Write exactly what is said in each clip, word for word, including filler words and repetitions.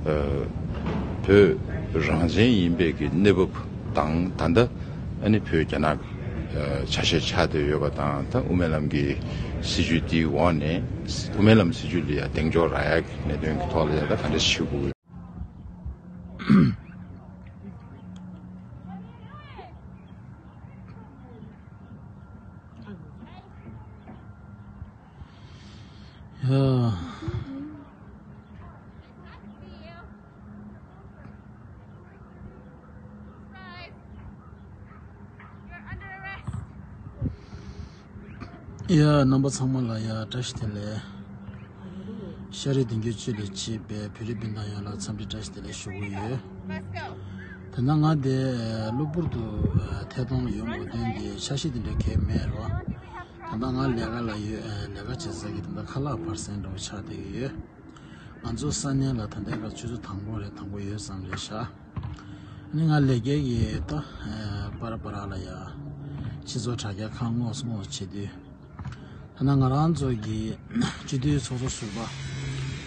བོད་རང་བཙན་ཡིན་པའི་གི་གནས་བབ་དང་། ད་ལྟ་ཨ་ནི་བོད་རྒྱ་ནག་ཆ་ཤས་ཆགས་བསྡད་ཡོད་པ་དང་། ད་དབུ་མའི་ལམ་གྱི་སྲིད་བྱུས་འདིའི་འོག་ནས། དབུ་མའི་ལམ་སྲིད་བྱུས་ལ་ཡང་གདེང་འཇོག་རག་ཡག་གི་གནད་དོན་གྱི་ཐོག་ལ་ཡང་ད་ག་འདྲ་ཞུ་དགོས། ཡ། ཡ། རྣམ་པ་ཚང་མ་ལ་ཡ་བཀྲ་ཤིས་བདེ་ལེགས། ཤ་རུས་གདིང་རྒྱུད་གཅིག་ལ་གཅིག་པའི་བོད་རིགས་སྤུན་ཟླ་ཡོངས་ལ་འཚམས་འདྲི་བཀྲ་ཤིས་བདེ་ལེགས་ཞུ་གི་ཡོད། ད་ལྟ་ང་དེ་གློ་བུར་དུ་ཐད་གཏོང་ལ་ཡོང་དགོས་དོན་དེ་འཆར་གཞི་དེ་འདྲ་གང་ཡང་མེད་རོ། ད་ལྟ་ང་ལས་ཀ་ལ་ཡོད། ལས་ཀ་བྱེད་ས་གི་ད་ལྟ་ཁ་ལག་བར་གསེང་འདྲ་བོ་ཆགས་བསྡད་ཀྱི་ཡོད། ང་ཚོ་ས་གནས་ལ་ད་ལྟའི་སྐབས་ཆུ་ཚོད་དང་པོ་རེད། དང་པོ་ཡོལ་ཙམ་རེད་ཤག་ཨ་ནི་ང་ལས་ཀའི་གི་ད་པར་པར་ལ་ཡ་སྤྱི་ཚོགས་དྲ་རྒྱ་ཁག་སྔོག་སྔོག་བྱེད་དུས། ད་ནང་ང་རང་ཚོ་གི་སྤྱི་འཐུས་ཚོགས་གཙོ་ཟུར་པ་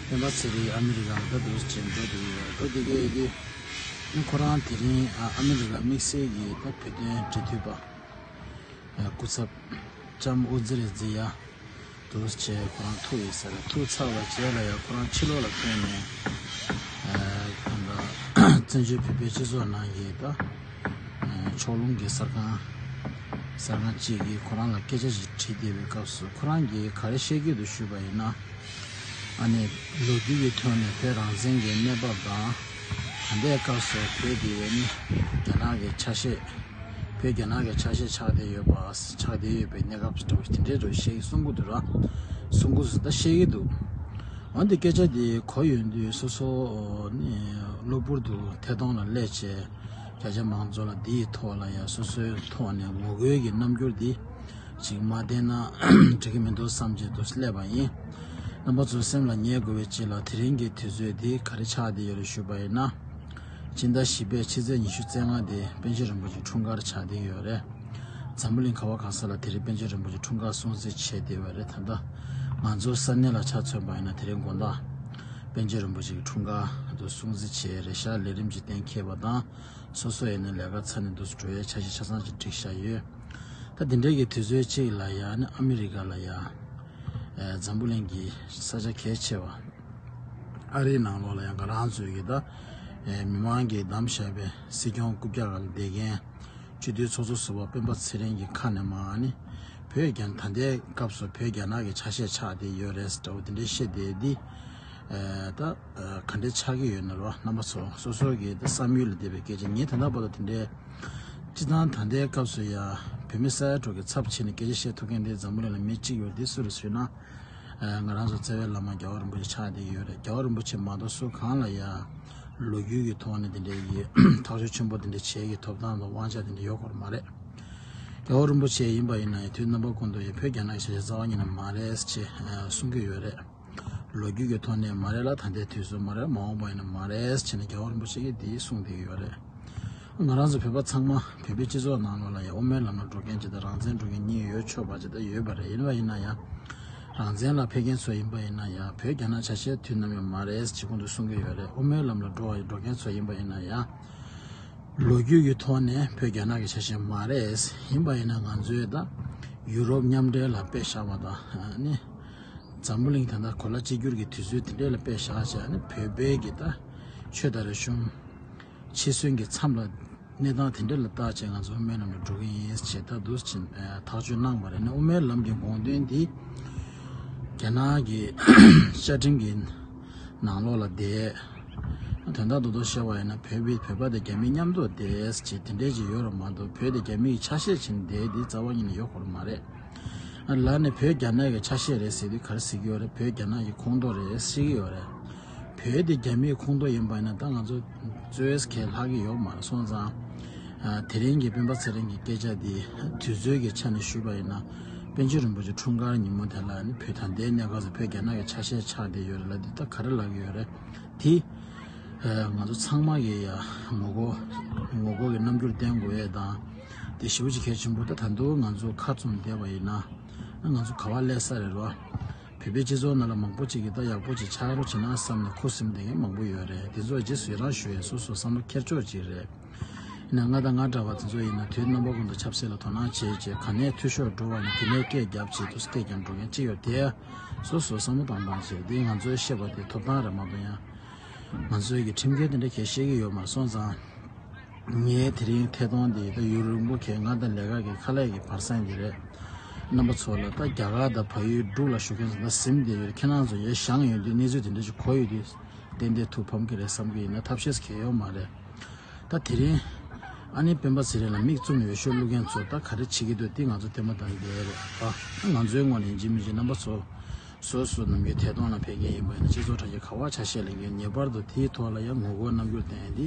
སྤེན་པ་ཚེ་རིང་ཨ་མི་རི་ཀ་ལ་ད་འདུག་སེ་འགྲོ་བསྡད་ཡོད་རེད། འགྲོ་བསྡད་ཀྱི་ཡོད་དུས། ཨ་ནི་ཁོ་རང་དེ་རིང་ཨ་ཨ་མི་རི་ཀ་དམིགས་བསལ་གྱི་ད་བོད་དོན་འབྲེལ་མཐུད་པ་སྐུ་ཚབ་ལྕམ་ཨོ་ཛི་རེ་ཛི་ཡ་འདུག་སེ་ཁོ་རང་ཐུག་ཡོད་ས་རེད། ཐུག་ཚར་བ་རྗེས་ལ་ཡ་ཁོ་རང་ཕྱི་ལོགས་ལ་ཐོན་ནས་ཨ་ད་བཙན་བྱོལ་བོད་པའི་སྤྱི་ཚོགས་ནང་གི་ད་ཕྱོགས་ལྷུང་གི་གསར་ཁང་གསར་ཁང་གཅིག་གིས་ཁོ་རང་ལ་སྐད་ཆ་ཞིག་དྲིས་བསྡད་པའི་སྐབས་སུ། ཁོ་རང་གིས་ག་རེ་བཤད་ཀྱི་འདུག་ཞུས་པ་ཡིན་ན། ཨ་ནི་ལོ་རྒྱུས་ཀྱི་ཐོག་ནས་བོད་རང་བཙན་གྱི་གནས་བབ་དང་། ད་ལྟའི་སྐབས་སུ་བོད་དེ་ནི་རྒྱ་ནག་གི་ཆ་ཤས། བོད་རྒྱ་ནག་གི་ཆ་ཤས་ཆགས་བསྡད་ཡོད་པ། ཆགས་བསྡད་ཡོད་པའི་གནས་སྐབས་འདྲ་བོ་དེ་འདྲའི་འདྲ་བོ་བཤད་ཀྱི་གསུང་གི་འདུག་ར། གསུང་གི་འདུག་ད་བཤད་ཀྱི་འདུག་འོན་ཏེ་སྐད་ཆ་དེ་གོ་ཡོང་དུས་སོ་སོ་ནི་གློ་བུར་དུ་ཐད་གཏོང་ལ་སླེབས་བྱས། རྒྱ་ཆེ་མང་ཚོགས་ལ་འདིའི་ཐོག་ལ་ཡང་སོ་སོའི་ཐོག་ནས་ངོ་རྒོལ་གྱི་རྣམ་འགྱུར་འདི་ཅིག་མ་བསྟན་ན་འགྲིག་གི་མི་འདུག་བསམ་བྱས་འདུག་སླེབས་པ་ཡིན། རྣམ་པ་ཚོ་སེམས་ལ་ངེས་དགོས་པའི་ཆེད་ལ་དེ་རིང་གི་དུས་ཚོད་འདི་ག་རེ་ཆགས་བསྡད་ཡོད་རེད་ཞུས་པ་ཡིན་ན། སྤྱི་ཟླ་བཞི་པའི་ཕྱི་ཚེས་ཉི་ཤུ་རྩ་ལྔ་དེ་པཎ་ཆེན་རིན་པོ་ཆེའི་འཁྲུངས་སྐར་ཆགས་བསྡད་ཡོད་རེད། འཛམ་བུ་གླིང་ག་བ་ག་ས་ལ་དེ་རིང་པཎ་ཆེན་རིན་པོ་ཆེའི་འཁྲུངས་སྐར་སྲུང་བརྩི་བྱས་བསྡད་ཡོད་རེད། ད་ལྟ་ང་ཚོ་ས་གནས་ལ་ཆ་མཚོན་པ་ཡིན་ན་དེ་རིང་དགོང་དག་པཎ་ཆེན་རིན་པོ་ཆེའི་འཁྲུངས་སྐར་དུ་སྲུང་བརྩི་བྱས་རེད་ཤག་ལས་རིམ་གྱི་གཏན་འཁེལ་བ་དང་། སོ་སོ་ཡིན་ན་ལས་ཀ་ཚར་ནས་འདུག་སེ་འགྲོ་ཡའི་འཆར་གཞི་ཆ་ཚང་ཅིག་བསྒྲིགས་བཞག་ཡོད། ད་དེ་འདྲའི་གི་དུས་ཚོད་ཅིག་ལ་ཡ་ནི་ཨ་མི་རི་ཀ་ལ་ཡ་ཨེ་འཛམ་བུ་གླིང་གི་ས་ཆ་གལ་ཆེ་བ་ཨ་རིའི་ནང་ལོགས་ལ་ཡང་ང་རང་ཚོའི་གི་ད་ཨེ་མི་མང་གིས་བདམས་བཞག་པའི་སྲིད་སྐྱོང་རྐུབ་བཀྱག་སྒང་ལ་བསྡད་མཁན་སྤྱི་འཐུས་ཚོགས་གཙོ་ཟུར་པ་སྤེན་པ་ཚེ་རིང་གི་ཁ་ནས་མར་ནི་བོད་རྒྱ་ད་ལྟའི་སྐབས་སུ་བོད་རྒྱ་ནག་གི་ཆ་ཤས་ཆགས་བསྡད་ཡོད་རེད་འདྲ་བོ་དེ་འདྲའི་བཤད་བསྡད་འདི། ཨེ་ད་ཨེ་ག་འདྲས་ཆགས་ཀྱི་ཡོད་ན་རོ། རྣམ་པ་ཚོ་སོ་སོ་གི་ད་བསམ་ཡུལ་ལ་བསྡད་པའི་སྐད་ཆ། ངས་ད་ལྟ་བར་དུ་དེ་འདྲའི་སྤྱི་བཏང་ད་ལྟའི་སྐབས་སུ་ཡ་བོད་མི་ས་ཡ་དྲུག་གི་ཚབ་བྱས་ནས་སྐད་ཆ་བཤད་ཐུབ་མཁན་དེ་འཛམ་བུ་གླིང་ལ་མི་གཅིག་ཡོད་རེད། དེ་སུ་རེད་ཟེར་ན། ཨེ་ང་རང་ཚོ་རྩ་བའི་བླ་མ་རྒྱལ་བ་རིན་པོ་ཆེ་ཆགས་བསྡད་ཀྱི་ཡོད་རེད། རྒྱལ་བ་རིན་པོ་ཆེ་མ་གཏོགས་སུ་གང་ལ་ཡ་ལོ་རྒྱུས་ཀྱི་ཐོག་ནས་དེ་འདྲའི་གི་ཐག་གཅོད་ཆེན་པོ་དེ་འདྲ་བྱེད་ཀྱི་ཐོབ་ཐང་དང་དབང་ཆ་དེ་འདྲ་ཡོད་སྐོར་མ་རེད། རྒྱལ་བ་རིན་པོ་ཆེ་ཡིན་པ་ཡིན་ན་ཡང་དུས་རྣམ་པ་ཀུན་ཏུ་ཡང་བོད་རྒྱ་ནག་གི་ཆ་ཤས་རྩ་བ་ཉིད་ནས་མ་རེད་ཅེས་གསུང་གི་ཡོད་རེད། ལོ་རྒྱུས་ཀྱི་ཐོག་ནས་མ་རེད་ལ། ད་ལྟའི་དུས་སུ་མ་རེད། མ་འོངས་པ་ཡིན་ན་མ་རེད་ཅེས་ནས་རྒྱལ་བ་རིན་པོ་ཆེ་གིས་འདི་གསུངས་བསྡད་ཀྱི་ཡོད་རེད། ང་རང་ཚོ་བོད་པ་ཚང་མ་བོད་པའི་སྤྱི་ཚོགས་ནང་ལོགས་ལ་ཡང་དབུ་མའི་ལམ་ལ་འགྲོ་མཁན་ཅིག་དང་རང་བཙན་འགྲོ་མཁན་གཉིས་ཡོད་ཆོག་པ་ཅིག་ད་ཡོད་པ་རེད། ཡིན་པ་ཡིན་ན་ཡང་རང་བཙན་ལ་ཕེབས་མཁན་ཚོ་ཡིན་པ་ཡིན་ན་ཡང་བོད་རྒྱ་ནག་ཆ་ཤས་དུས་ནམ་ཡང་མ་རེད་ཅེས་ཀུན་ཏུ་གསུང་གི་ཡོད་རེད། དབུ་མའི་ལམ་ལ་འགྲོ་བ་འགྲོ་མཁན་ཚོ་ཡིན་པ་ཡིན་ན་ཡང་། ལོ་རྒྱུས་ཀྱི་ཐོག་ནས་བོད་རྒྱ་ནག་གི་ཆ་ཤས་མ་རེད། ཡིན་པ་ཡིན་ན་ང་ཚོས་ད་ཡུ་རོབ་མཉམ་འབྲེལ་ལ་དཔེ་བཞག་པ་དང་ནི། འཛམ་བུ་གླིང་ད་ལྟ་གོ་ལ་གཅིག་གྱུར་གྱི་དུས་ཚོད་དེ་འདྲས་ལ་དཔེ་བཞག་བྱས་ནི་བོད་པའི་གི་ད་ཆོས་དང་རིག་གཞུང་འཆི་གསོན་གྱི་མཚམས་ལ་གནས་སྟངས་དེ་འདྲས་ལ་བལྟས་བྱས་ང་ཚོ་དབུ་མའི་ལམ་ལ་འགྲོ་གི་ཡིན་ཞེས་ད་འདུག་ཅིང་ཐག་གཅོད་གནང་བ་རེད། ནི་དབུ་མའི་ལམ་གྱི་དགོངས་དོན་འདི་རྒྱ་ནག་གི་བཅའ་ཁྲིམས་ཀྱི་ནང་ལོགས་ལ་བསྡད། དོན་དག་རྡོག་རྡོག་བཤད་པ་ཡིན་ན་བོད་པའི་བོད་པ་དང་རྒྱ་མི་མཉམ་དུ་བསྡད་ཅེས་དེ་འདྲས་ཅིག་ཡོད་རེད་མ་གཏོགས་བོད་དེ་རྒྱ་མི་ཡི་ཆ་ཤས་བྱས་ནས་བསྡད་འདི་རྩ་བ་ཉིད་ནས་ཡོད་སྐོར་མ་རེད། ལར་ནས་བོད་རྒྱ་ནག་གི་ཆ་ཤས་རེད་ཟེར་དུས་ག་རེ་ཟེར་གྱི་ཡོད་རེད། བོད་རྒྱ་ནག་གི་ཁོངས་གཏོགས་རེད་ཟེར་གྱི་ཡོད་རེད། བོད་དེ་རྒྱ་མིའི་ཁོངས་གཏོགས་ཡིན་པ་ཡིན་ན་ད་ང་ཚོ་རྩོད་ཡས་གལ་ལྷག་གི་ཡོད་མ་རེད། སོང་ཙང་། ཨ་དེ་རིང་གི་སྤེན་པ་ཚེ་རིང་གི་སྐད་ཆ་འདི་དུས་ཚོད་ཀྱི་ཆ་ནས་ཞུས་པ་ཡིན་ན་པཎ་ཆེན་རིན་པོ་ཆེ་འཁྲུངས་སྐར་ཉིན་མོ་དེ་ལ་ནི་བོད་ད་ལྟའི་གནས་སྐབས་སུ་བོད་རྒྱ་ནག་གི་ཆ་ཤས་ཆགས་བསྡད་ཡོད་རེད་ལབ་དུས་ད་ག་རེ་ལབ་ཀྱི་ཡོད་རེད། དེ་ཨ་ང་ཚོ་ཚང་མ་གིས་ཡ་ངོ་རྒོལ་ངོ་རྒོལ་གྱི་རྣམ་འགྱུར་བསྟན་དགོས་ཡས་དང་། དེ་ཞེ་པོ་ཅིག་གལ་ཆེན་པོ། ད་ད་དུང་ང་ཚོ་ཁ་བཙུམ་བསྡད་པ་ཡིན་ན་ང་ཚོ་ག་པར་སླེབས་ས་རེད་རོ། བོད་པའི་སྤྱི་ཚོགས་ནང་ལ་མང་པོ་ཅིག་གིས་ད་ཡག་པོ་ཅིག་ཆགས་རོགས་བྱེད་ན་བསམ་ནས་ཁུ་སིམ་བསྡད་མཁན་མང་པོ་ཡོད་རེད། དེ་ཚོ་རྗེས་སུ་ཡི་རང་ཞུ་ཡས་སོ་སོ་བསམ་བློ་འཁྱེར་ཕྱོགས་ཅིག་རེད། ཡིན་ན་ང་དང་ང་འདྲ་བ་དེ་ཚོ་ཡིན་ན་དུས་རྣམ་པ་ཀུན་ཏུ་ཆབ་སྲིད་ལ་དོ་སྣང་བྱེད་བྱེད་ག་ནས་འཐུས་ཤོར་འགྲོ་བ་ནི་དེ་ནས་སྐད་རྒྱབ་བྱེད་དུ་སྐད་རྒྱབ་འགྲོ་མཁན་ཅིག་ཡོད་དེ། སོ་སོ་བསམ་བློ་བཏང་སྟངས་བྱེད་དེ་ང་ཚོའི་བཤད་པ་དེ་ཐོབ་ཐང་རེད་མ་གཏོགས་ཡང་། ང་ཚོའི་གི་ཁྲིམས་འགལ་དེ་འདྲ་གས་བཤད་ཀྱི་ཡོད་མ་སོང་ཙང་། ངའི་དེ་རིང་ཐད་གཏོང་འདི་ད་ཡུན་རིང་པོ་གས་ང་དང་ལས་ཀ་གི་ཁ་ལས་ཀྱི་བར་སེང་འདི་རེད། རྣམ་པ་ཚོ་ལ་ད་རྒྱ་གར་དང་བལ་ཡུལ་འབྲུག་ལ་བཞུགས་མཁན་ཚོ་ད་ཟིན་བསྡད་ཡོད། ཁྱེད་རང་ཚོ་ཡར་བཞེངས་ཡོང་དུས་གནས་ཚུལ་དེ་འདྲ་ཞིག་གོ་ཡོང་དུས་ཏན་ཏན་ཐུགས་ཕམ་གི་རེད་བསམ་གི་ཡིན་ན་ཐབས་ཤེས་གལ་ཡོད་མ་རེད། ད་དེ་རིང་ཨ་ནི་སྤེན་པ་ཚེ་རིང་ལ་མིག་བཙུམ་ཡོད་ཤོས་བླུག་མཁན་ཚོ་ད་ག་རེ་བྱེད་ཀྱི་འདུག་འདི་ང་ཚོ་བསྟན་པ་དང་འགལ་རེད་ཨ། ང་ཚོའི་ངོས་ནས་ཡིན་གཅིག་མིན་གཅིག་རྣམ་པ་ཚོ་སོ་སོ་ནམ་རྒྱུན་ཐད་གཏོང་ལ་ཕེབས་མཁན་ཡིན་པ་ཡིན་ན་སྤྱི་ཚོགས་དྲ་རྒྱའི་ཁ་པར་ཆ་ཤས་ལེན་མཁན་ངེས་པར་དུ་དེའི་ཐོག་ལ་ཡང་ངོ་རྒོལ་རྣམ་འགྱུར་བསྟན་ཡ་འདི་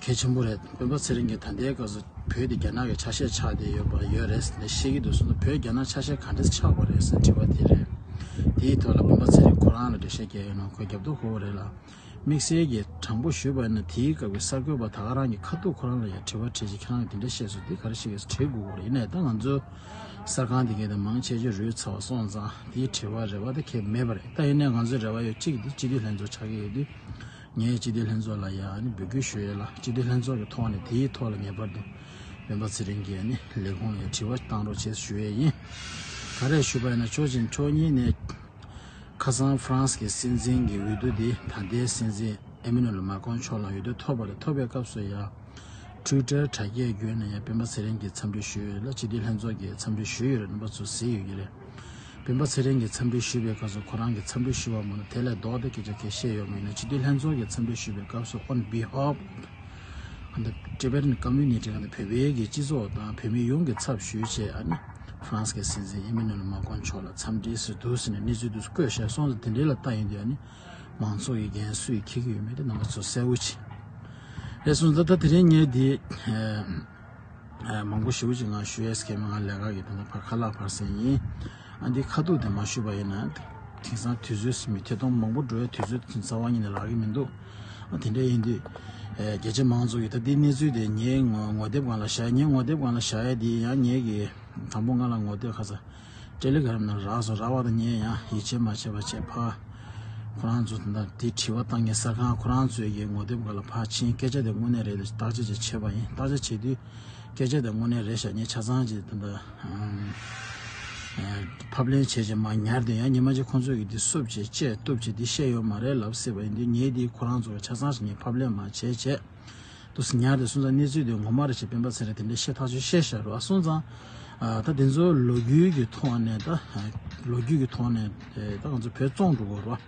གལ་ཆེན་པོ་རེད། སྤེན་པ་ཚེ་རིང་གིས་ད་ལྟའི་སྐབས་སུ་བོད་འདི་རྒྱ་ནག་གི་ཆ་ཤས་ཆགས་བསྡད་ཡོད་པ་ཡོད་རེད་ཟེར་ནས་བཤད་ཀྱི་འདུག་སོང་ཙང་བོད་རྒྱ་ནག་ཆ་ཤས་ག་འདྲས་ཆགས་པ་རེད་ཟེར་དྲི་བ་དེ་རེད། དེའི་ཐོག་ལ་སྤེན་པ་ཚེ་རིང་ཁོ་རང་ལ་འགྲེལ་བཤད་རྒྱག་ཡོད་ན་ཁོས་རྒྱབ་ཐོག་ཁོ་བོ་རེད་ལ། དམིགས་བསལ་གྱིས་དྲང་པོ་ཞུས་པ་ཡིན་ན་དེའི་སྐབས་ཀྱི་གསར་འགོད་པ་ད་ག་རང་གི་ཁ་ཐུག་ཁོ་རང་ལ་ཡང་དྲི་བ་དྲིས་རྗེས་ཁྱེད་རང་གིས་དེ་འདྲ་བཤད་སོང་དེ་ག་རེ་བཤད་ཀྱི་ཟེར་དྲི་དགོས་ཀྱི་རེད། ཡིན་ནའི་ད་ང་ཚོ་གསར་ཁང་དེ་གའི་དང་མང་ཆེ་ཆེ་རུལ་ཚར་བ་སོང་ཙང་དེའི་དྲི་བ་རེ་བ་དེ་གས་མེད་པ་རེད། ད་ཡིན་ནའི་ང་ཚོའི་རེ་བ་ཡོད་གཅིག་དེ་སྤྱི་འཐུས་ལྷན་ཚོགས་ཆགས་ཀྱི་ཡོད་དུས་ངས་སྤྱི་འཐུས་ལྷན་ཚོགས་ལ་ཡང་ཨ་ནི་འབོད་སྐུལ་ཞུ་ཡས་ལ་སྤྱི་འཐུས་ལྷན་ཚོགས་ཀྱི་ཐོག་ནས་དེའི་ཐོག་ལ་ངེས་པར་དུ་སྤེན་པ་ཚེ་རིང་གིས་ཨ་ནི་ལས་ཁུངས་ལ་ཡང་དྲི་བ་བཏང་རོགས་བྱེད་ཞུ་ཡས་ཡིན། ག་རེ་ཞུས་པ་ཡིན་ན་ཕྱོགས་གཅིག་ཕྱོགས་གཉིས་ནས། ཁ་སང་ཧྥ་རན་སི་གི་སྲིད་འཛིན་གྱི་འོས་བསྡུ་འདི་ད་ལྟའི་སྲིད་འཛིན་ཨེ་མེ་ནུ་ཨེལ་མཱ་ཀོན་མཆོག་ལ་འོས་བསྡུ་ཐོབ་པ་རེད། ཐོབ་པའི་སྐབས་སུ་ཡང་ཊུའི་ཊར་དྲ་རྒྱའི་བརྒྱུད་ནས་ཡང་སྤེན་པ་ཚེ་རིང་གིས་འཚམས་འདྲི་ཞུས་ཡོད་ལ་སྤྱི་འཐུས་ལྷན་ཚོགས་ཀྱིས་འཚམས་འདྲི་ཞུས་ཡོད་རེད། རྣམ་པ་ཚོ་གཟིགས་ཡོད་ཀྱི་རེད། སྤེན་པ་ཚེ་རིང་གིས་འཚམས་འདྲི་ཞུས་པའི་སྐབས་སུ་ཁོ་རང་གིས་འཚམས་འདྲི་ཞུས་པ་མ་གཏོགས་དེ་ལས་ལྡོག་སྟེ་སྐད་ཆ་གང་བཤད་ཡོད་མ་ཡིན་ན་སྤྱི་འཐུས་ལྷན་ཚོགས་ཀྱིས་འཚམས་འདྲི་ཞུས་པའི་སྐབས་སུ་on behalf of the Tibetan community གང་དེ་བོད་པའི་གི་སྤྱི་ཚོགས་དང་བོད་མི་ཡོངས་ཀྱི་ཚབ་ཞུས་བྱས་ཨ་ནི་ཧྥ་རན་སི་གི་སྲིད་འཛིན་ཨེ་མེ་ནུ་ཨེལ་མཱ་ཀོན་མཆོག་ལ་འཚམས་འདྲི་ཟེར་འདུག་ཟེར་ནས་གནས་ཚུལ་འདུག་བཀོད་བཞག་སོང་ཙང་དེ་འདྲའི་ལ་ལྟ་ཡིན་དུས་ཨ་ནི་མང་ཚོགས་ཀྱི་འགན་སུ་ཡིས་འཁྱེར་གྱི་ཡོད་མེད་དེ་རྣམ་པ་ཚོ་གསལ་བོ་བྱེད་རེད་སོང་ཙང་ད་དེ་རིང་ངས་འདི་མང་པོ་ཞེ་པོ་ཅིག་ང་ཞུ་ཡས་ཀྱི་མི་ང་ལས་ཀ་གི་ད་ལྟ་ཕར་ཁ་ལག་ཕར་སེང་ཡིན། ཨ་འདི་ཁ་ཐུག་དེ་མ་ཞུས་པ་ཡིན་ན་དེང་སང་དུས་ཚོད་ཟིན་མི་ཐད་གཏོང་མང་པོ་འགྲོ་ཡས་དུས་ཚོད་རྩ་བ་ཉིད་ནས་རག་གི་མི་འདུག་ཨ་དེ་འདྲ་ཡིན་དུས་རྒྱ་ཆེ་མང་ཚོགས་ཀྱིས་ད་འདི་གནས་ཚུལ་དེ་ངའི་ངོ་ངོ་དེབ་སྒང་ལ་བཞག་ངའི་ངོ་དེབ་སྒང་ལ་བཞག་ཡས་དེ་ཡང་ངའི་གི་དང་པོ་ང་ལ་ངོ་དེབ་ཁ་ཚ་ཊེ་ལི་གྷ་རམ་ནང་རག་སོང་། རག་པ་དང་ངས་ཡང་ཡིད་ཆེས་མ་བྱས་པ་བྱས་ཕར་ཁོ་རང་ཚོ་ད་དེ་དྲི་བ་བཏང་མཁན་གསར་ཁང་ཁོ་རང་ཚོའི་གི་ངོ་དེབ་སྒང་ལ་ཕར་ཕྱིན། སྐད་ཆ་དེ་དངོས་གནས་རེད་དེ་བརྟག་དཔྱད་ཅིག་བྱས་པ་ཡིན། བརྟག་དཔྱད་བྱེད་དུས་སྐད་ཆ་དེ་དངོས་གནས་རེད་ཤག་ངས་ཆ་ཚང་ཅིག་ད་ད་ཕབ་ལེན་བྱས་བྱས་མ་ཉར་དེ་ཡང་ཉི་མ་གཅིག་ཁོང་ཚོས་གི་དེ་བསུབ་བྱས་བཅད་གཏུབ་བྱས་དེ་བཤད་ཡོད་མ་རེད་ལབ་སྲིད་པ་ཡིན་དུས་ངས་དེ་ཁོ་རང་ཚོ་གི་ཆ་ཚང་ཞིག་ངས་ཕབ་ལེན་མ་བྱས་བྱས། དུ་ཉར་དེ་སོང་ཙང་གནས་ཚུལ་དེ་ངོ་མ་རེད་ཅེས་སྤེན་པ་ཚེ་རིང་དེ་འདྲའི་བཤད་ཐག་ཆོད་བཤད་བཞག་རོགས་སོང་ཙང་། ད་དེ་ཚོ་ལོ་རྒྱུས་ཀྱི་ཐོག་ནས་ད་ལོ་རྒྱུས་ཀྱི་ཐོག་ནས་ད་ང་ཚོ་བོད་བཙོང་འགྲོ་དགོས་རོགས།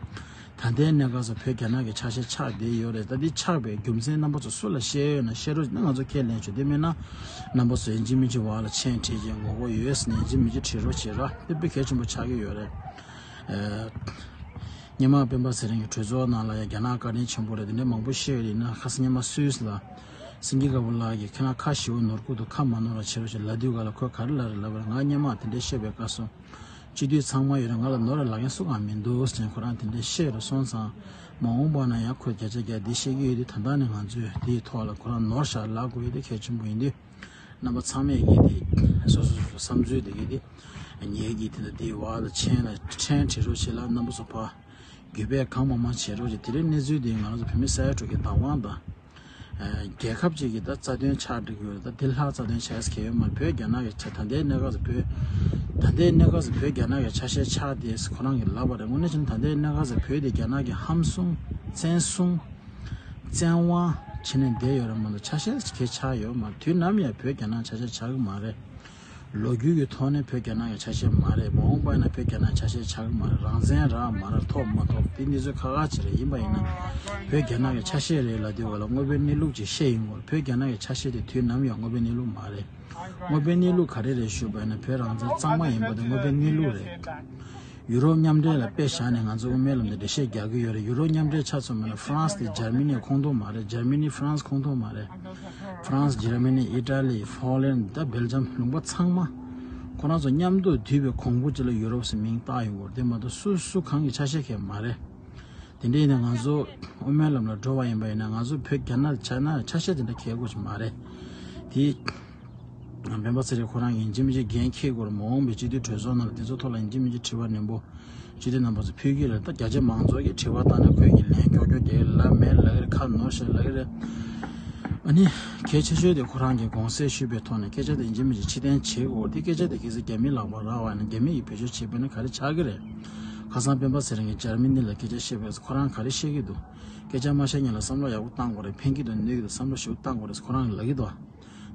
ད་ལྟའི་གནས་སྐབས་སུ་བོད་རྒྱ་ནག་གི་ཆ་ཤས་ཆགས་བསྡད་ཡོད་རེད། ད་འདི་ཆགས་པའི་རྒྱུ་མཚན་རྣམ་པ་ཚོ་སུ་ལ་བཤད་ཡོད་ན་བཤད་རོགས་ན་ང་ཚོ་ཁས་ལེན་ཆོག་དེ་མིན་ན་རྣམ་པ་ཚོ་ཡིན་གཅིག་མིན་གཅིག་བར་ལ་མཆན་བྲིས་ཀྱི་ངོ་རྒོལ་ཡོད་ཟེར་ནས་ཡིན་གཅིག་མིན་གཅིག་བྲིས་རོགས་བྱེད་རོགས། དེ་དཔེ་གལ་ཆེན་པོ་ཆགས་ཀྱི་ཡོད་རེད། སྔོན་མ་སྤེན་པ་ཚེ་རིང་གི་གྲོས་ཚོགས་ནང་ལ་ཡང་རྒྱ་ནག་བཀའ་དྲིན་ཆེན་པོ་རེད། དེ་འདྲ་མང་པོ་བཤད་ཡོད་རེད། ཡིན་ན་ཁ་སང་སྔོན་མ་སུད་སི་ལ་སེང་གེ་དཀར་པོ་ལགས་ཀྱིས་ཁྱེད་རང་ཁ་ཞེ་པོ་ནོར་ཁུལ་དུ་ཁ་མ་ནོར་བ་བྱེད་རོགས་ཞེས་ལབ་དུས་ག་ལ་ཁོས་ག་རེ་ལབ་རེད་ལབ་པ་རེད། ང་སྔོན་མ་དེ་འདྲ་བཤད་པའི་སྐབས་སུ་སྤྱི་འཐུས་ཚང་མ་ཡོད་རེད། ང་ལ་ནོར་ར་ལབ་མཁན་སུ་གང་མི་འདུག་ཟེར་ཁོ་རང་དེ་འདྲ་བཤད་རུ་སོང་ཙང་མ་འོངས་པ་ན་ཡང་ཁོས་བརྒྱ་ཆ་བརྒྱ་འདི་བཤད་ཀྱི་ཡོད་དུས་ད་ལྟ་ནས་ང་ཚོས་དེའི་ཐོག་ལ་ཁོ་རང་ནོར་བཞག་ལབ་དགོས་ཡོད་དེ་གལ་ཆེན་པོ་ཡིན་དུས། རྣམ་པ་ཚང་མས་ཀྱིས་དེ་སོ་སོ་སོ་སོ་བསམ་ཚུལ་དེ་གི་དེ་ངེད་ཀྱིས་དེ་ལ་དེའི་བར་ལ་མཆན་ལ་མཆན་བྲིས་རོགས་བྱེད་ལ་རྣམ་པ་ཚོ་ཕར་གུས་པས་གང་མང་མང་བྱེད་རོགས་བྱེད། དེ་རིང་གནས་ཚུལ་དེ་ང་རང་ཚོ་བོད་མི་ས་ཡ་དྲུག་གི་བདག་དབང་དང་རྒྱལ་ཁབ་ཅིག་གི་ད་རྩ་དོན་ཆགས་འགྲིག་ཡོད་རེད། ད་དེ་ལྷག་རྩ་དོན་བྱས་ཟེར་གྱི་ཡོད་མ་རེད། བོད་རྒྱ་ནག་གི་ཆ་ད་ལྟའི་གནས་སྐབས་སུ་བོད་ད་ལྟའི་གནས་སྐབས་སུ་བོད་རྒྱ་ནག་གི་ཆ་ཤས་ཆགས་བསྡད་ཟེར་ཁོ་རང་གིས་ལབ་པ་རེད། དངོས་གནས་བྱས་ན་ད་ལྟའི་གནས་སྐབས་སུ་བོད་དེ་རྒྱ་ནག་གི་ཧམ་བཟུང་བཙན་བཟུང་བཙན་དབང་བྱས་ནས་བསྡད་ཡོད་རེད་མ་གཏོགས་ཆ་ཤས་གས་ཆགས་ཡོད་མ་རེད། དུས་ནམ་ཡང་བོད་རྒྱ་ནག་ཆ་ཤས་ཆགས་ཀྱི་མ་རེད། ལོ་རྒྱུས་ཀྱི་ཐོག་ནས་བོད་རྒྱ་ནག་གི་ཆ་ཤས་མ་རེད། མ་འོངས་པ་ཡིན་ན་བོད་རྒྱ་ནག་ཆ་ཤས་ཆགས་ཀྱི་མ་རེད། རང་བཙན་རག་མ་རག་ཐོབ་མ་ཐོབ་དེ་གནས་ཚུལ་ཁག་ཁག་ཅིག་རེད། ཡིན་པ་ཡིན་ན་བོད་རྒྱ་ནག་གི་ཆ་ཤས་རེད་ལབ་དུས་ག་ལ་དངོས་པོའི་གནས་ལུགས་ཅིག་བཤད་ཡིན་དགོས། བོད་རྒྱ་ནག་གི་ཆ་ཤས་དེ་དུས་ནམ་ཡང་དངོས་པོའི་གནས་ལུགས་མ་རེད། དངོས་པོའི་གནས་ལུགས་ག་རེ་རེད་ཞུས་པ་ཡིན་ན་བོད་རང་བཙན་གཙང་མ་ཡིན་པ་དེ་དངོས་པོའི་གནས་ལུགས་རེད། ཡུ་རོབ་མཉམ་འབྲེལ་ལ་དཔེ་བཞག་ནས་ང་ཚོ་དབུ་མའི་ལམ་དུ་འགྲེལ་བཤད་རྒྱག་གི་ཡོད་རེད། ཡུ་རོབ་མཉམ་འབྲེལ་ཆ་མཚོན་པ་ན་ཧྥ་རན་སི་དེ་འཇར་མ་ནི་ཁོངས་གཏོགས་མ་རེད། འཇར་མ་ནི་ཧྥ་རན་སི་ཁོངས་གཏོགས་མ་རེད། ཧྥ་རན་སི་འཇར་མ་ནི་ཨི་ཊ་ལི་ཧྥོ་ལན་ད་སྦེལ་ཇམ་ལུང་པ་ཚང་མ་ཁོ་རང་ཚོ་མཉམ་དུ་འདུས་པའི་གོང་བུ་ཅིག་ལ་ཡུ་རོབ་ཟེར་མིང་བཏགས་ཡོང་གི་ཡོད་རེད། དེ་མ་གཏོགས་སུ་སུ་གང་གི་ཆ་ཤས་གས་མ་རེད། དེ་འདྲ་ཡིན་ན་ང་ཚོ་དབུ་མའི་ལམ་ལ་འགྲོ་བ་ཡིན་པ་ཡིན་ན་ང་ཚོ་བོད་རྒྱ་ནག་ཆ་ན་ཆ་ཤས་དེ་འདྲ་གས་དགོས་ཀྱི་མ་རེད། དེ་ སྤེན་པ་ཚེ་རིང་ཁོ་རང་ཡིན་གཅིག་མིན་གཅིག་འགན་འཁྱེར་དགོས་རེད། མ་འོངས་པའི་སྤྱི་འཐུས་གྲོས་ཚོགས་ནང་ལ་དེ་ཚོ་ཐོག་ལ་ཡིན་གཅིག་མིན་གཅིག་དྲི་བ་ནན་པོ་སྤྱི་འཐུས་རྣམ་པ་ཚོ་ཕུལ་གྱི་རེད། ད་བརྒྱ་ཆ་མང་ཚོགས་ཀྱིས་དྲི་བ་བཏང་ན་ཁོས་ཀྱི་ལན་ཀྱོག་ཀྱོག་རྒྱག་གི་ལབ་མེད་ལབ་ཀྱི་རེད། ཁ་ནོར་བཤད་ལབ་ཀྱི་རེད། ཨ་ནི་གལ་ཆེ་ཤོས་དེ་ཁོ་རང་གིས་དགོངས་སེལ་ཞུས་པའི་ཐོག་ནས་སྐད་ཆ་དེ་ཡིན་གཅིག་མིན་གཅིག་ཕྱིར་འཐེན་བྱེད་དགོས། དེ་སྐད་ཆ་དེ་གལ་སྲིད་རྒྱ་མིའི་ལག་པར་རག་པ་ཡིན་ན་རྒྱ་མི་ཡིས་བེད་སྤྱོད་བྱས་པ་ཡིན་ན་ག་རེ་ཆགས་ཀྱི་རེད། ཁ་སང་སྤེན་པ་ཚེ་རིང་གིས་འཇར་མ་ནི་ལ་སྐད་ཆ་བཤད་པས་ཁོ་རང་ག་རེ་བཤད་ཀྱི་འདུག་སྐད་ཆ་མ་བཤད་སྔོན་ལ་བསམ་བློ་ཡག་པོ་བཏང་དགོས་རེད། ཕན་གྱི་འདུག་གནོད་ཀྱི་འདུག་བསམ་བློ་ཞིབ་པོ་བཏང་དགོས་རེད་ཁོ་རང་གིས་ལབ་ཀྱི་འདུག་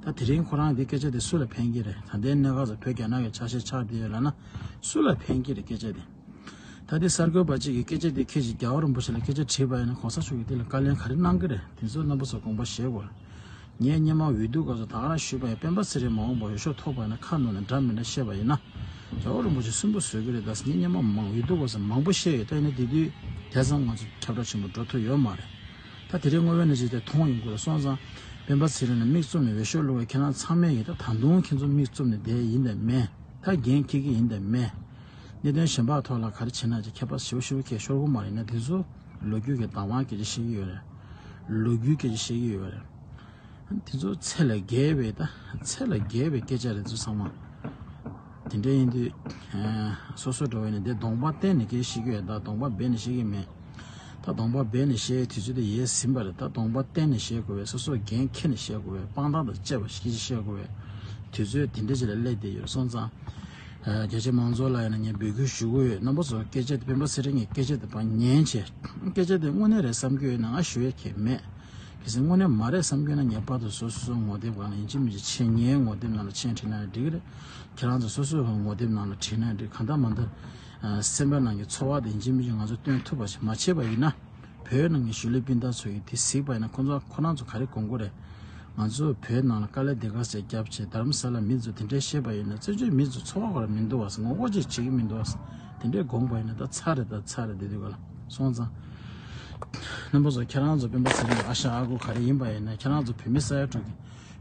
ད་དེ་རིང་ཁོ་རང་གིས་སྐད་ཆ་དེ་སུ་ལ་ཕན་གྱི་རེད། ད་ལྟའི་གནས་སྐབས་སུ་བོད་རྒྱ་ནག་གི་ཆ་ཤས་ཆགས་བསྡད་ཡོད་ལབ་ན་སུ་ལ་ཕན་གྱི་རེད་སྐད་ཆ་དེ། ད་དེ་གསར་འགོད་པ་གཅིག་གིས་སྐད་ཆ་དེ་ཁྱེད་ཀྱིས་རྒྱལ་བ་རིན་པོ་ཆེ་ལ་སྐད་ཆ་དྲིས་པ་ཡིན་ན་གོང་ས་མཆོག་གིས་དེ་ལ་བཀའ་ལན་ག་རེ་གནང་གི་རེད། དེ་ཚོ་རྣམ་པ་ཚོ་དགོངས་པ་བཞེས་དགོས། ངས་སྔོན་མ་འོས་བསྡུ་སྐབས་སུ་ད་ག་རང་ཞུས་པ་ཡིན། སྤེན་པ་ཚེ་རིང་མ་འོངས་པར་འོས་ཤོག་ཐོབ་པ་ཡིན་ན་ཁ་ནང་ནས་འདྲ་མི་འདྲ་བཤད་པ་ཡིན་ན་རྒྱལ་བ་རིན་པོ་ཆེ་སུན་པོ་བཟོ་གི་རེད། ད་ངས་སྔོན་མ་མང་འོས་བསྡུ་སྐབས་སུ་མང་པོ་བཤད་ཡོད། ད་ཡིན་ན་དེ་དུས་དེ་ཙམ་ང་ཚོ་ཁྱབ་བསྒྲགས་ཆེན་པོ་འགྲོ་ཐུབ་ཡོད་མ་རེད། ད་དེ་རིང་དངོས་ཡོད་གནས་ཚུལ་དེ་མཐོང་ཡོང་གི་རེད། སོང་ཙང་སྤེན་པ་ཚེ་རིང་ལ་མིག་བཙུམ་ནས་འོས་ཤོག་བླུགས་པའི་ཁྱེད་རང་ཚང་མས་ཡིན་ད་ད་དུང་ཁྱེད་ཚོ་མིག་བཙུམ་ནས་བསྡད་ཡིན་དང་མེད། ད་འགན་འཁྱེར་གྱི་ཡིན་དང་མེད། གནད་དོན་གཞན་པ་ཐོག་ལ་ག་རེ་བྱེད་ན་ཅིག་ཁྱད་པར་ཞེ་པོ་ཞེ་པོ་ཁྱེད་ཤོར་གི་མ་རེད། ན་དེ་ཚོ་ལོ་རྒྱུས་ཀྱི་བདག་དབང་སྐད་ཆ་བཤད་ཀྱི་ཡོད་རེད། ལོ་རྒྱུས་སྐད་ཆ་བཤད་ཀྱི་ཡོད་རེད། དེ་ཚོ་ཚད་ལས་བརྒལ་བའི་ད་ཚད་ལས་བརྒལ་བའི་སྐད་ཆ་རེད་ཚོ་ཚང་མ། དེ་འདྲ་ཡིན་དུས་སོ་སོ་འགྲོ་བས་ནས་དེ་གདོང་པ་བསྟན་ནས་སྐད་ཆ་བཤད་ཀྱི་ཡོད། ད་གདོང་པ་སྦས་ནས་བཤད་ཀྱི་མེད། ད་གདོང་པ་སྦས་ནས་བཤད་དུས་ཚོད་དེ་ཡལ་ཟིན་པ་རེད། ད་གདོང་པ་བསྟན་ནས་བཤད་དགོས་བས། སོ་སོ་འགན་འཁྱེར་ནས་བཤད་དགོས་བས། དཔང་རྟགས་དང་བཅས་པ་ཞིག་བཤད་དགོས་བས། དུས་ཚོད་དེ་འདྲ་ཅིག་ལ་སླེབས་བསྡད་ཡོད་སོང་ཙང་། རྒྱ་ཆེ་མང་ཚོགས་ལ་ཡིན་ན་ངས་འབོད་སྐུལ་ཞུ་གི་ཡོད། རྣམ་པ་ཚོ་སྐད་ཆ་དེ་སྤེན་པ་ཚེ་རིང་གི་སྐད་ཆ་དེ་ཕར་ཉན་བྱས། སྐད་ཆ་དེ་དངོས་གནས་རེད་བསམ་གྱི་ཡོད་ན་ང་ཞུ་ཡས་ཁྱད་མེད། གལ་སྲིད་དངོས་གནས་མ་རེད་བསམ་གྱི་ཡོད་ན་ངེས་པར་དུ་སོ་སོ་སོའི་ངོ་དེབ་སྒང་ལ་ཡིན་གཅིག་མིན་གཅིག་མཆན་ངའི་ངོ་དེབ་ནང་ལ་མཆན་བྲིས་ན་འགྲིག་གི་རེད། ཁྱེད་རང་ཚོ་སོ་སོའི་ངོ་དེབ་ནང་ལ་བྲིས་ན་འགྲིག་གང་ལྟར་མ་ལྟར། སེམས་པའི་ནང་གི་ཚོར་བ་དེ་ཡིན་གཅིག་མིན་གཅིག་ང་ཚོ་སྟོན་ཐུབ་པ་ཞིག་མ་བྱས་པ་ཡིན་ན། བོད་ནང་གི་གཞིས་ལུས་སྤུན་ཟླ་ཚོ་ཡིས་དེ་གཟིགས་པ་ཡིན་ན་ཁོ་ཚོ་ཁོ་རང་ཚོ་ག་རེ་དགོངས་ཀྱི་རེད། ང་ཚོ་བོད་ནང་ལ་དཀའ་ལས་སྡུག་ག་ཚད་བརྒྱབ་བྱས་དྷ་རམ་ས་ལ་མི་ཚོ་དེ་འདྲའི་བཤད་པ་ཡིན་ན་བཙན་བྱོལ་མི་ཚོ་ཚོར་བ་ག་རེ་མི་འདུག་བ། ངོ་རྒོལ་ཅིག་བྱེད་ཀྱི་མི་འདུག་བ། དེ་འདྲའི་དགོངས་པ་ཡིན་ན་ད་ཚར་རེད། ད་ཚར་རེད། དེ་དུས་ག་ལ་སོང་ཙང་། རྣམ་པ་ཚོ་ཁྱེད་རང་ཚོ་སྤེན་པ་ཚེ་རིང་ཨ་ཞང་ཨ་ཁུ་ག་རེ་ཡིན་པ་ཡིན་ན་ཁྱེད་རང་ཚོ་བོད་མི་ས་ཡ་དྲུག་གི་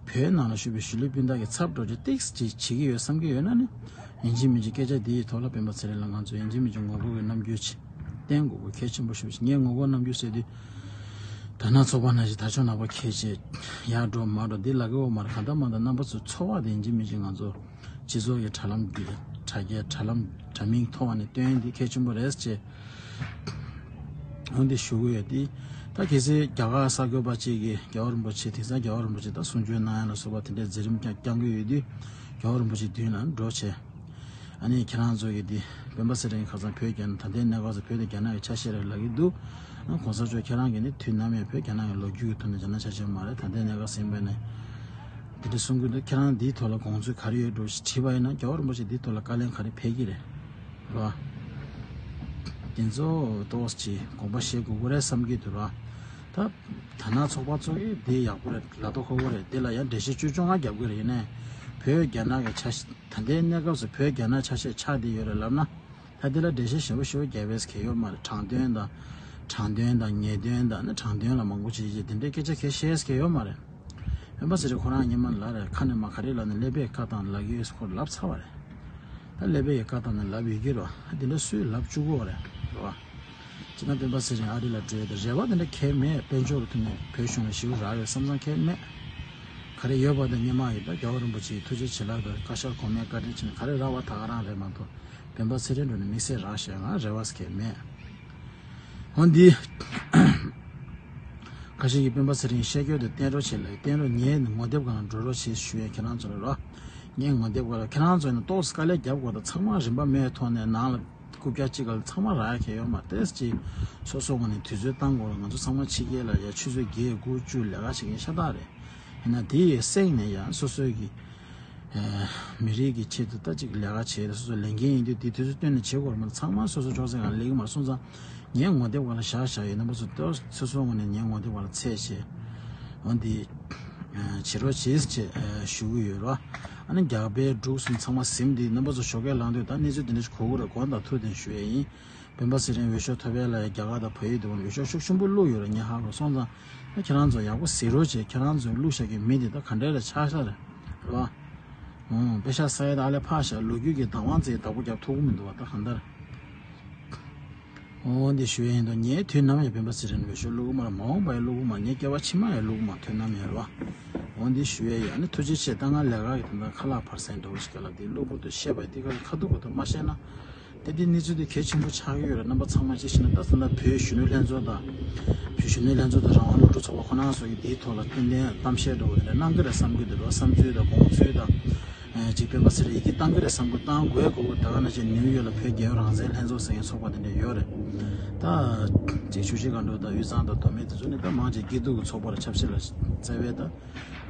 བོད་ནང་ལ་བཞུགས་པའི་གཞིས་ལུས་སྤུན་ཟླ་གི་ཚབ་འགྲོ་རྒྱུ་ཏིག་ཙམ་ཅིག་བྱེད་ཀྱི་ཡོད་བསམ་གྱི་ཡོད་ན་ནི། ཡིན་གཅིག་མིན་གཅིག་སྐད་ཆ་འདི་ཡི་ཐོག་ལ་སྤེན་པ་ཚེ་རིང་ལ་ང་ཚོ་ཡིན་གཅིག་མིན་གཅིག་ངོ་རྒོལ་གྱི་རྣམ་འགྱུར་ཅིག་བསྟན་དགོས་དགོས་གལ་ཆེན་པོ་ཞེ་པོ་ཅིག་ངས་ངོ་རྒོལ་རྣམ་འགྱུར་ཟེར་དུས། དར་ནག་ཚོགས་པ་ནང་བཞིན་དར་ལྕོག་ནག་པོ་འཁྱེར་བྱས་ཡར་འགྲོ་མར་འགྲོ་འདི་ལབ་ཀྱི་ཡོད་མ་རེད། གང་ལྟར་མ་ལྟར་རྣམ་པ་ཚོའི་ཚོར་བ་དེ་ཡིན་གཅིག་མིན་གཅིག་ང་ཚོ་སྤྱི་ཚོགས་ཀྱི་དྲ་ལམ་བརྒྱུད་དྲ་རྒྱའི་དྲ་ལམ་དྲ་མིག་ཐོག་ནས་སྟོན་འདི་གལ་ཆེན་པོ་རེད་ཅེས། འོན་ཏེ་ཞུ་གི་ཡོད་དེ། ད་གལ་སྲིད་རྒྱ་གར་གསར་འགོད་པ་གཅིག་གིས་རྒྱལ་བ་རིན་པོ་ཆེ་དེང་སང་རྒྱལ་བ་རིན་པོ་ཆེ་ད་གསུང་ཆོས་གནང་ཡ་ལ་སོགས་པ་དེ་འདྲའི་མཛད་རིམ་ཀྱང་བསྐྱང་གི་ཡོད་དུས་རྒྱལ་བ་རིན་པོ་ཆེ་མདུན་ལ་འགྲོ་བྱས། ཨ་ནི་ཁྱེད་རང་ཚོ་གིས་འདི་སྤེན་པ་ཚེ་རིང་ཁ་སང་བོད་རྒྱ་ནག་ད་ལྟའི་གནས་སྐབས་སུ་བོད་དང་རྒྱ་ནག་གི་ཆ་ཤས་རེད་ལབ་ཀྱི་འདུག་ཨ་གོང་ས་མཆོག་ཁྱེད་རང་གིས་ནི་དུས་ནམ་ཡང་བོད་རྒྱ་ནག་གི་ལོ་རྒྱུས་ཀྱི་ཐོག་ནས་རྒྱ་ནག་ཆ་ཤས་མ་རེད། ད་ལྟའི་གནས་སྐབས་ཟིན་པ་ནས་འདི་འདྲ་གསུང་གི་འདུག་ཁྱེད་རང་འདིའི་ཐོག་ལ་དགོངས་ཚུལ་ག་རེ་ཡོད་འགྲོ་ཞེས་དྲིས་པ་ཡིན་ན་རྒྱལ་བ་རིན་པོ་ཆེ་འདིའི་ཐོག་ལ་བཀའ་ལན་ག་རེ་ཕེབས་ཀྱི་རེད། རེད་བ། དེ་ཚོ་ཏོག་ཙམ་དགོངས་པ་བཞེས་དགོས་ཀྱི་རེད་བསམ་གྱི་འདུག་ར། ད་དར་ནག་ཚོགས་པ་ཚོ་གིས་འདི་ཡག་པོ་རེད་ལབ་ད་ཁོ་ཁོ་རེད། འདི་ལ་ཡང་འགྲེལ་བཤད་ཅུང་ཅུང་ང་རྒྱབ་ཀྱི་རེད། ཡིན་ནའི་བོད་རྒྱ་ནག་གི་ཆ་ཤས་ད་ལྟའི་གནས་སྐབས་སུ་བོད་རྒྱ་ནག་ཆ་ཤས་ཆགས་བསྡད་ཡོད་རེད་ལབ་ན། ད་འདི་ལ་འགྲེལ་བཤད་ཞེ་པོ་ཞེ་པོ་རྒྱབ་ཡས་གལ་ཡོད་མ་རེད། དྲང་དོན་དང་། དྲང་དོན་དང་ངེས་དོན་དང་ནི་དྲང་དོན་ལ་མང་པོ་བྱེད་ཀྱི་དེ་འདྲའི་སྐད་ཆ་གལ་བཤད་ཡས་གལ་ཡོད་མ་རེད། སྤེན་པ་ཚེ་རིང་ཁོ་རང་སྔོན་མ་ལ་རེད་ཁ་ནས་མ་ག་རེ་ལབ་ནས་ཀླད་པའི་བཀའ་བཏང་ལབ་ཀྱི་ཡོད་ཁོ་ལབ་ཚར་བ་རེད། ད་ཀླད་པའི་བཀའ་བཏང་ནས་ལབ་ཡོད་ཀྱི་རེད་བ། འདི་འདྲ་སུས་ལབ་བཅུག་གོ་རེད་རེད་བ། སྤྱིར་ན་སྤེན་པ་ཚེ་རིང་ཨ་རི་ལ་འགྲོ་ཡས་དེ་རེ་བ་དེ་འདྲ་གལ་མེད། དཔལ་འབྱོར་ཐོག་ནས་བོད་གཞུང་ལ་ཞེ་པོ་རག་ཡོད་བསམ་བསམ་གལ་མེད། ག་རེ་ཡོད་པ་དེ་སྔོན་མ་ཡིན་ད་རྒྱལ་བ་རིན་པོ་ཆེའི་ཐུགས་རྗེ་བྱིན་རླབས་དང་བཀའ་ཤག་གོང་མའི་བཀའ་དྲིན་ཆེ་ན་ག་རེ་རག་པ་ད་ག་རང་རེད་མ་གཏོགས། སྤེན་པ་ཚེ་རིང་འགྲོ་ནས་དམིགས་བསལ་རག་ཤག་ང་རེ་བ་ཟེར་མཁན་མེད། འོ་འདི། ཁ་ཤས་ཀྱིས་སྤེན་པ་ཚེ་རིང་བཤད་རྒྱུ་དེ་བསྟན་རོགས་བྱེད་ལ་བསྟན་རོགས་ངའི་ངོ་དེབ་སྒང་འགྲོ་རོགས་བྱེད་ཞུ་ཡས་ཁྱེད་རང་ཚོ་ལ་རོགས། ངའི་ངོ་དེབ་སྒང་ལ་ཁྱེད་རང་ཚོ་ཡིན་ན་ཏོག་ཙམ་དཀའ་ལས་རྒྱབ་དགོས་ད་ཚང་མ་རིན་པ་མེད་ཐོག་ནས་ནང་ལ་རྐུབ་བཀྱག་གཅིག་སྒང་ལ་ཚང་མ་རག་ཡ་ཁྱེད་ཡོད་མ་ཏེས་ཅིག་སོ་སོ་ངོས་ནས་དུས་ཚོད་བཏང་དགོས་ལ་ང་ཚོ་ཚང་མ་ཕྱི་རྒྱལ་ལ་ཡ་ཆུ་ཚོད་བརྒྱད་དགུ་བཅུ་ལས་ཀ་བྱེད་མཁན་ཤ་སྟག་རེད། ཡིན་ན་དེ་ཡི་གསེང་ནས་ཡང་སོ་སོའི་གི་མི་རིགས་ཀྱི་ཆེད་དུ་ད་ཅིག་ལས་ཀ་བྱེད་སོ་སོ་ལས་འགན་ཡིན་དུས་དེ་དུས་ཚོད་བཏོན་ནས་བྱེད་དགོས་རེད་མ་གཏོགས་ཚང་མ་སོ་སོ་ཅོག་ཙེ་སྒང་སླེབས་ཀྱི་མ་རེད། སོང་ཙང་ངའི་ངོ་དེབ་སྒང་ལ་བཞག་བཞག་ཡོད་རྣམ་པ་ཚོ་ཏོག་སོ་སོའི་ངོས་ནས་ངའི་ངོ་དེབ་སྒང་ལ་བཙལ་བྱས་འོ་འདི་བྱེད་རོགས་བྱེད་ཅེས་ཞུ་གི་ཡོད་རེད་བ། ཨ་ནི་རྒྱག་པའི་འབྲུག་གསུམ་ཚང་མ་ཟིན་དུས་རྣམ་པ་ཚོ་ཞོགས་ཀས་ལངས་དུས་ད་གནས་ཚུལ་འདི་འདྲ་ཞིག་གོ་གི་རེད། དགོངས་དག་ཐུགས་བདེན་ཞུ་ཡས་ཡིན། སྤེན་པ་ཚེ་རིང་འོས་ཤོག་ཐོབ་ཡས་ལ་རྒྱ་གར་དང་བལ་ཡུལ་དུ་འོས་ཤོག་ཤུགས་ཆེན་པོ་བླུགས་ཡོད་རེད། ངས་ཧ་གོ་སོང་ཙང་། ད་ཁྱེད་རང་ཚོ་ཡག་པོ་གཟིགས་རོགས་བྱེད། ཁྱེད་རང་ཚོས་བླུགས་བཞག་གི་མི་དེ་ད་ག་འདྲ་ལ་ཆགས་ཤག་རེད། རེད་བ། ཨོ། པེ་ཤག་ས་ཡ་ད་ཨ་ལེ་ཕག་ཤག་ལོ་རྒྱུས་ཀྱི་བདག་དབང་ཚེ་བདག་པོ་རྒྱབ་ཐུབ་ཀྱི་མི་འདུག་བ་ད་གང་ལྟར། ཨོ་འདི་ཞུ་ཡས་ཡིན་དོ། ངས་དུས་ནམ་ཡང་སྤེན་པ་ཚེ་རིང་འོས་ཤོག་བླུགས་ཀྱི་མ་རེད། མ་འོངས་པ་ཡང་བླུགས་ཀྱི་མ་རེད། ངས་སྐྱེ་བ་ཕྱི་མ་ཡང་བླུགས་ཀྱི་མ་རེད། དུས་ནམ་ཡང་རེད་བ། འོ་འདི་ཞུ་ཡས་ཡིན། ཨ་ནི་ཐུགས་རྗེ་ཆེ། ད་ང་ལས་ཀ་གི་དོན་དག་ཁ་ལག་བར་གསེང་འདྲ་བོ་ཞིག་ག་ལ་འདི་གློ་བུར་དུ་བཤད་པ་འདི་ག་ལ་ཁ་ཐུག་ག་ཐུག་མ་བཤད་ན། དེ་འདི་གནས་ཚུལ་འདི་གལ་ཆེན་པོ་ཆགས་ཀྱི་ཡོད་རེད། རྣམ་པ་ཚང་མ་ཅིག་ཤེས་ན། ད་ད་ལྟ་བོད་གཞོན་ནུ་ལྷན་ཚོགས་དང་། བོད་གཞོན་ནུ་ལྷན་ཚོགས་དང་རང་དབང་སློབ་ཕྲུག་ཚོགས་པ་ཁོ་རང་ཚོ་གི་འདིའི་ཐོག་ལ་ཏན་ཏན་གཏམ་བཤད་འདྲ་བོ་དེ་འདྲ་གནང་གི་རེད་བསམ་གྱི་འདུག་རོ། བསམ་ཚུལ་དང་དགོངས་ཚུལ་དང་། ཅིག་སྤེན་པ་ཚེ་རིང་ཡི་གེ་བཏང་གི་རེད་བསམ་གྱི། བཏང་དགོས་དགོས་ཀྱི། ད་ག་ནང་བཞིན་ནིའུ་ཡོག་ལ་བོད་རྒྱལ་ཡོངས་རང་བཙན་ལྷན་ཚོགས་ཟེར་མཁན་ཚོགས་པ་དེ་འདྲ་ཡོད་རེད། ད་ཅིག་ཆུ་བཞི་སྒང་དྲུག་དང་དབུས་གཙང་དང་མདོ་སྨད་དེ་ཚོ་ནི་ད་མང་ཆེ་སྐྱིད་སྡུག་གི་ཚོགས་པ་ར་ཆབ་སྲིད་ལ་བརྩེ་བས་ད།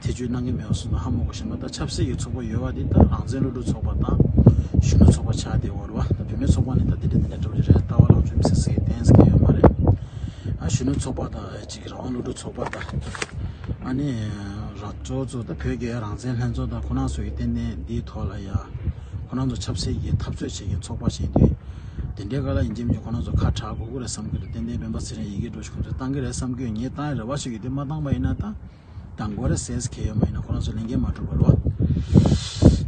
ཐེ་བྱུས་གནང་གི་མེད་པ་སོང་ཙང་ཧ་མ་གོ་ཤེས་མ། ད་ཆབ་སྲིད་ཀྱི་ཚོགས་པ་ཡོད་པ་འདི་ད་རང་བཙན་སློབ་ཕྲུག་ཚོགས་པ་དང་གཞོན་ནུ་ཚོགས་པ་ཆགས་བསྡད་ཡོད་རེད་བ། ད་བུད་མེད་ཚོགས་པ་ནི་ད་དེ་འདྲ་དེ་འདྲ་འདྲ་བོ་ཞིག་རེད། ལྟ་བ་ལངས་ཕྱོགས་མི་སེར་ཟེར་གཏན་ཟེར་གྱི་ཡོད་མ་རེད། ཨ་གཞོན་ནུ་ཚོགས་པ་དང་ཅིག་རང་དབང་སློབ་ཕྲུག་ཚོགས་པ་དང་། ཨ་ནི་རང་ཚོ་ཚོ་ད་བོད་རྒྱལ་རང་བཙན་ལྷན་ཚོགས་དང་ཁོ་རང་ཚོ་ཡི་ཏན་ཏན་འདིའི་ཐོག་ལ་ཡ་ཁོ་རང་ཚོ་ཆབ་སྲིད་ཀྱི་འཐབ་རྩོད་བྱེད་མཁན་ཚོགས་པ་ཞིག་ཡིན་དུས། དེ་འདྲའི་སྐབས་ལ་ཡིན་གཅིག་མིན་གཅིག་ཁོ་རང་ཚོ་ཁ་གྲག་དགོས་ཀྱི་རེད་བསམ་གྱི་འདུག་ཏན་ཏན་སྤེན་པ་ཚེ་རིང་ཡི་གེ་འདྲ་བོ་ཞིག་ཁོ་ཚོས་བཏང་གི་རེད་བསམ་གྱི་ཡོད། ངས་བཏང་ཡི་རེད་བ་ཞུ་གི། དེ་མ་བཏང་པ་ཡིན་ན་ད། དང་པོ་རེ་ཟེར་གྱི་ཡོད་མ་ཡིན་ན་ཁོ་རང་ཚོ་ལས་འགན་མ་འགྲུབ་པ་རེད་བ།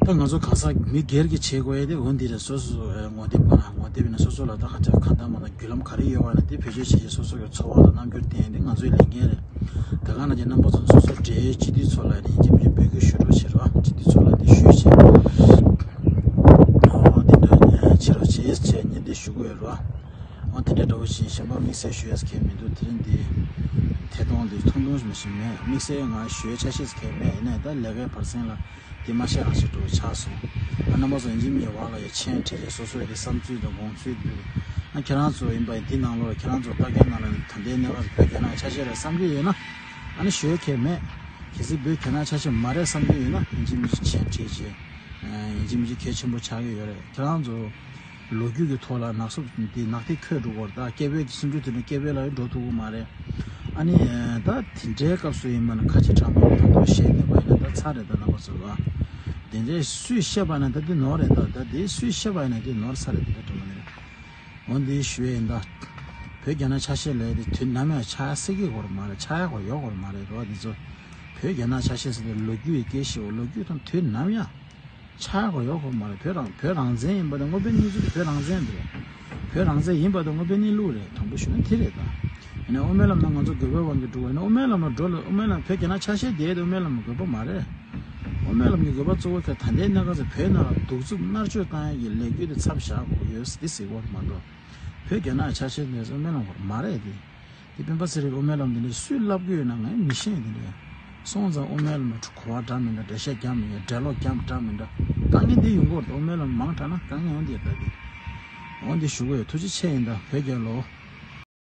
ད་ང་ཚོ་གང་ཟག་མི་སྒེར་གྱི་བྱེད་དགོས་ཡ་དེ་འོ་འདི་རེད། སོ་སོ་ངོ་དེབ་པ་ན་ངོ་དེབ་ཡིན་ན་སོ་སོ་ལ་ད་ཧ་ཅང་གང་ལྟར་མ་ལྟར་བརྒྱུད་ལམ་ག་རེ་ཡོད་པ་ན་དེ་བེད་སྤྱོད་བྱེད་ཀྱི། སོ་སོ་གི་ཚོར་བ་དང་རྣམ་འགྱུར་བསྟན་ཡ་དེ་ང་ཚོའི་ལས་འགན་རེད། ད་ག་ནང་བཞིན་རྣམ་པ་ཚོ་སོ་སོ་འབྲེལ་ཡོད་སྤྱི་འཐུས་ཚོ་ལ་ཡིན་གཅིག་མིན་གཅིག་འབོད་སྐུལ་ཞུ་རོགས་བྱེད་རོགས། སྤྱི་འཐུས་ཚོ་ལ་དེ་ཞུས་བྱེད། འོ་དེ་འདྲ་བྱེད་རོགས་བྱེད་ཟེར་ངས་འདི་ཞུ་དགོས་རེད་བ། འོ་དེ་འདྲ་འདྲ་བོ་ཞིག་གཞན་པ་དམིགས་བསལ་ཞུ་ཡས་གང་ཡང་མི་འདུག་དེ་རིང་འདི་ཐད་གཏོང་འདི་ཐུང་ཐུང་ཞིག་མ་ཞིག་མེད། དམིགས་བསལ་ང་ཞུ་ཡས་ཆ་ཤས་གང་ཡང་མེད། ཡིན་ནའི་ད་ལས་ཀའི་བར་གསེང་ལ་འདི་མ་བཤད་རང་བཤད་འདྲ་བོ་ཆགས་སོང་། ཨ་རྣམ་པ་ཚོ་ཡིན་གཅིག་མིན་གཅིག་བར་ལ་ཡ་མཆན་བྲིས་བྱས་སོ་སོ་ཡི་བསམ་ཚུལ་དང་དགོངས་ཚུལ་འདི། ཨ་ཁྱེད་རང་ཚོ་ཡིན་པ་ཡིན་འདི་ནང་ལོགས་ལ་ཁྱེད་རང་ཚོ་ལྟ་མཁན་ནང་ལ་ད་ལྟའི་གནས་སྐབས་བོད་རྒྱ་ནག་ཆ་ཤས་རེད་བསམ་གྱི་ཡོད་ན། ཨ་ནི་ཞུ་ཡས་གང་ཡང་མེད། གལ་སྲིད་བོད་རྒྱ་ནག་ཆ་ཤས་མ་རེད་བསམ་གྱི་ཡོད་ན་ཡིན་གཅིག་མིན་གཅིག་མཆན་བྲིས་བྱས། ཡིན་གཅིག་མིན་གཅིག་གལ་ཆེན་པོ་ཆགས་ཀྱི་ཡོད་རེད། ཁྱེད་རང་ཚོ་ལོ་རྒྱུས་ཀྱི་ཐོག་ལ་ནག་སུབ་འདི་ནག་ཐིག་འཁོད་འགྲོ་གི་རེད། ད་སྐད་འབོད་ཀྱི་སུམ་ཅུ་དེ་ནི་སྐད་འབོད་ལ་ཡང་འགྲོ་ཐུབ་ཀྱི་མ་རེད། ཨ་ནི་ད་དེ་འདྲའི་སྐབས་སུ་ཡིན་པ་ན་ཁ་ཆེ་གྲངས་མང་ཐོག་ཐོག་བཤད་བསྡད་པ་ཡིན་ན་ད་ཚར་རེད། ད་རྣམ་པ་ཚོ་ལ་དེ་འདྲའི་སུས་བཤད་པ་ན་ད་འདི་ནོར་རེད། ད་ད་དེ་སུས་བཤད་པ་ཡིན་ན་འདི་ནོར་ས་རེད། དེ་འདྲ་འགྲོ་མ་རེད། འོ་འདི་ཞུ་ཡས་ཡིན། ད་བོད་རྒྱ་ནག་ཆ་ཤས་ལས་དེ་དུས་ནམ་ཡང་ཆགས་སྲིད་ཀྱི་ཡོད་མ་རེད། ཆགས་ཡག་ཡོད་མ་རེད། འདུག་བ་འདི་ཚོ་བོད་རྒྱ་ནག་ཆ་ཤས་ཟེར་དེ་ལོ་རྒྱུས་ཀྱི་སྐད་ཤེས་འོ། ལོ་རྒྱུས་དང་དུས་ནམ་ཡང་ཆགས་ཡག་ཡོད་མ་རེད། བོད་རང་བོད་རང་བཙན་ཡིན་པ་དང་དངོས་དཔོན་གནས་ཚུལ་དེ་བོད་རང་བཙན་འདུག་བོད་རང་བཙན་ཡིན་པ་དང་དངོས་དཔོན་གནས་ལུགས་རེད། དང་པོ་ཞུ་ན་དེ་རེད། ད་ཡིན་ན་དབུ་མའི་ལམ་ན་ང་ཚོ་དགོས་པའི་དབང་གིས་འགྲོ་བ་ཡིན་ན་དབུ་མའི་ལམ་ལ་འགྲོ་ལ་དབུ་མའི་ལམ་བོད་རྒྱ་ནག་ཆ་ཤས་བསྡད་དེ་དབུ་མའི་ལམ་ལ་དགོས་པ་མ་རེད། དབུ་མའི་ལམ་གྱི་དགོས་པ་གཙོ་བོ་དེ་ད་ལྟའི་གནས་སྐབས་སུ་བོད་ནང་ལ་གདུག་རྩུབ་མནར་གཅོད་བཏང་ཡག་གི་ལས་འགུལ་དེ་མཚམས་བཞག་དགོས་ཡོད་ཟེར་དེ་ཟེར་བ་མ་གཏོགས། བོད་རྒྱ་ནག་ཆ་ཤས་ནས་དབུ་མའི་ལམ་བར་མ་རེད་དེ། དེ་སྤེན་པ་ཚེ་རིང་དབུ་མའི་ལམ་འདི་འདྲ་སུས་ལབ་ཀྱི་ཡོད་ན་ངས་མི་ཤེས། དེ་འདྲ་སོང་ཙང་དབུ་མའི་ལམ་ལ་གོ་བ་འདྲ་མི་འདྲ་འགྲེལ་བཤད་རྒྱག་མི་འདྲ་འགྲེལ་ལོག་རྒྱག་འདྲ་མི་འདྲ་དཀའ་ངལ་འདི་ཡོང་གི་ཡོད་རེད། དབུ་མའི་ལམ་མང་དྲགས་ན་དཀའ་ངལ་ཡོང་འདི་ལྟ་འདི། འོ་འདི་ཞུ་གི་ཡོད། ཐུགས་རྗེ་ཆེ་ཡིན། ད་བོད་རྒྱལ་ལོ།